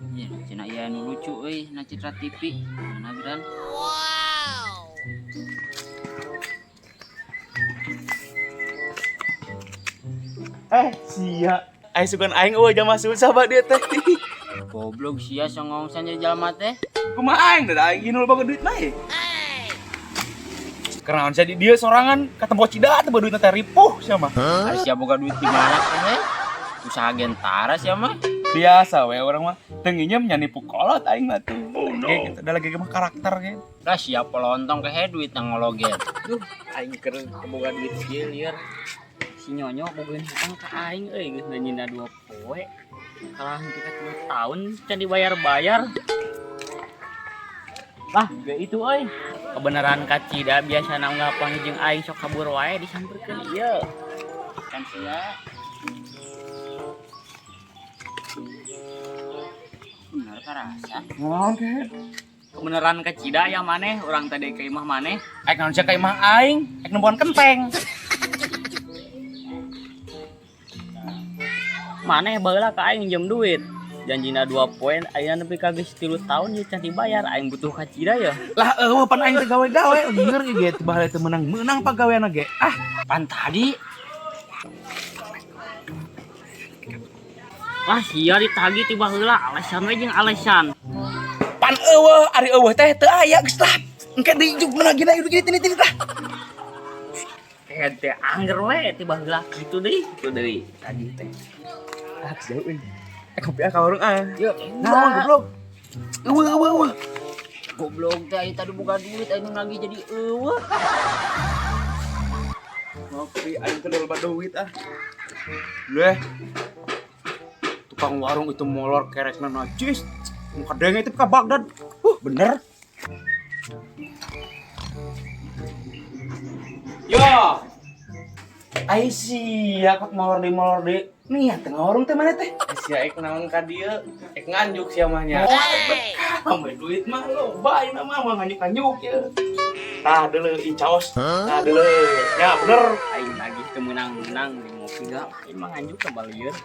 Iya, cenah ieu nu lucu euy na Citra TV. Mana geran? Eh, sia. Aing sugan aing eueuh jama susah ba dia teh. Goblok sia songongsan jadi jalma teh. Kumaha aing da aing inul boga duit mah ye. Kenaon sia di dieu sorangan katempo cida teh duitna teh ripuh sia mah. Ari sia boga duit di mana teh? Usaha gentara sia mah. Biasa we urang mah teu nginjem nya nipu kolot aing mah tuh. Oh no. Gitu, da lagi mah karakter gitu. Lah sia pelontong kehe duit nang ngologen. Duh, aing keur boga duit kieu lieur. Si Nyonyo bogaeun hutang ka aing euy geus nanyina 2 poe. Kalah henteu ka 3 tahun can dibayar-bayar. Lah, ge itu euy. Kebenaran ka Cida biasana unggal panggih jeung aing sok kabur wae disamperkeun ieu. Kan sia. Bener karasa. Naon ke? Kebenaran ka Cida ya maneh, urang tadi ka imah maneh. Aing naon sia ka imah aing, aing nembuan kenteng. Maneh baheula ka aing minjem duit. Janjina 2 poin, ayeuna nepi ka geus 3 tahun ieu can dibayar, aing butuh ka Cida ya. Lah eueuh pan aing teh gawe-gawe, bener ge teh baheula teh menang-menang pagaweanna ge. Ah, Pan tadi Lah sia ditagih ti baheula alasan we jeung alasan. Pan eueuh ari eueuh teh teu aya geus lah. Engke deui juk menang gina gini tini tini tah. Teh teh angger we ti baheula kitu deui, kitu deui tadi teh. Ah, geus jauh euy. Eh kopi ah ka warung ah. Yuk, Nah, goblok. Eueuh eueuh eueuh. Goblok teh aing tadi boga duit aing lagi jadi eueuh. Ngopi aing teh loba duit ah. Leh. Tukang warung itu molor kerekna najis. Muka denge itu ka Bagdad. Bener. Yo. Ai sia kok molor deui. Nih tengah warung teh mana teh? Sia ek naon ka dieu, ek nganjuk sia mah nya. Ambil duit mah loba ayeuna mah moal nganjuk-nganjuk ye. Tah deuleu incaos. Tah deuleu. Ya bener. Aing nagih teu meunang-meunang di ngopi ga, aing mah nganjuk ka balieun.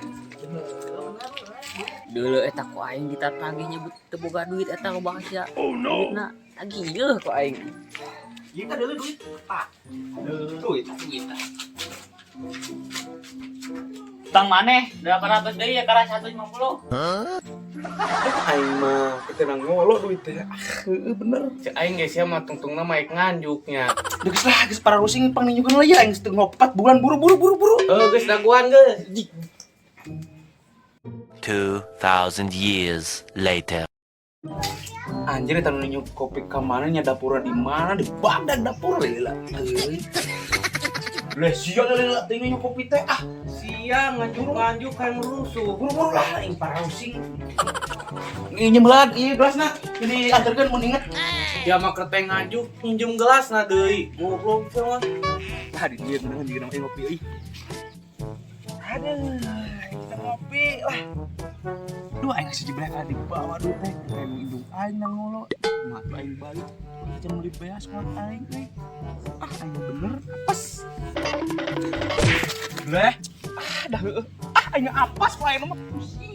Deuleu eta ku aing ditatagih nyebut teu boga duit eta loba sia. Oh no. Duitna tagih yeuh ku aing. Ieu teh deuleu duit. Ah. Duit kita. Utang maneh 800 deui ya karena 150. Aing mah kita nang ngolo duit teh. Ah, heueuh bener. Cek aing ge sia mah tungtungna mah ek nganjuknya. Geus lah geus para rusing pangninjukeun lah ya aing teu ngopat bulan buru buru buru buru. Heuh geus daguan geus. 2,000 years later. Anjir eta nu ninjuk kopi ka mana nya dapurna di mana di Bagdad dapur lila. Euy. Leh sia lila teh ninjuk kopi teh ah. Sia nganjuk-nganjuk kayak ngerusuh. Buru-buru lah aing para rusing. Nginjem heula ieu gelasna. Jadi anterkeun mun inget. Sia mah keur teh nganjuk minjem gelasna deui. Goblok sia mah. Tah di dieu geuneuh jeung aing ngopi euy. Aduh, kita ngopi lah. Duh, aing geus jeblek ka dibawa duit teh. Aing indung aing nang ngolo. Mah tuh aing balik. Can meuli beas kuat aing euy. Ah, aing bener apes. Leh, ah dah heueuh. Ah, aing apes ku aing mah pusing.